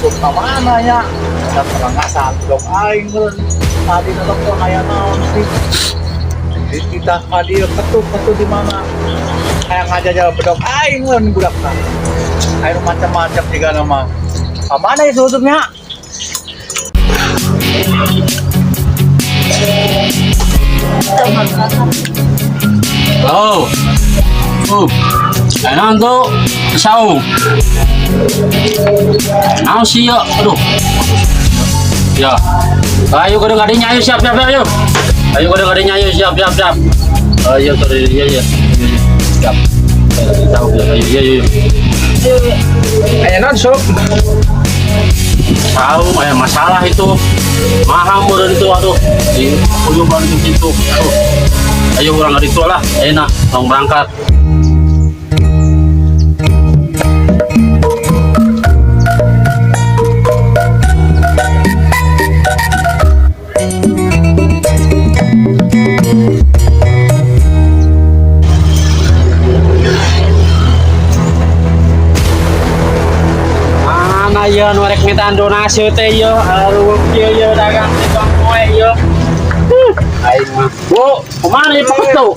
Susup ka mana nya? Da perengasan dong aing meureun. Tadi telepon aya naon sih? Kita ka dieu ketuk ketuk di mana? Kayak ngajajal bedog aing meureun budak tah. Aing macam-macam juga nama. Ka mana ya susupnya? Oh. Oh. Naon tuh? Saung. Naon sih ya? Aduh. Ya. Ayo kudu kadinya, ayo siap siap siap ayo. Ayo kudu kadinya, ayo siap siap siap. Ayo sorry, iya iya. Siap. Tahu ya, ayo iya iya. Aya naon, Sob? Tahu aya masalah itu. Mahal meureun itu, aduh. Di kuyuban itu situ. Aduh. Ayo urang ka ditu lah, enak, tong berangkat. Mana ya nu rek mintaan donasi teh ya, aduh kieu ya dagang teh bang poe ya. Aing mah. Bu, kemana ya Pak tuh?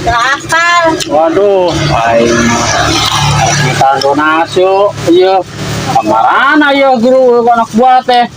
Akal. Waduh, aing mah. Rek mintaan donasi ya. Kamarana ya guru anak buah teh.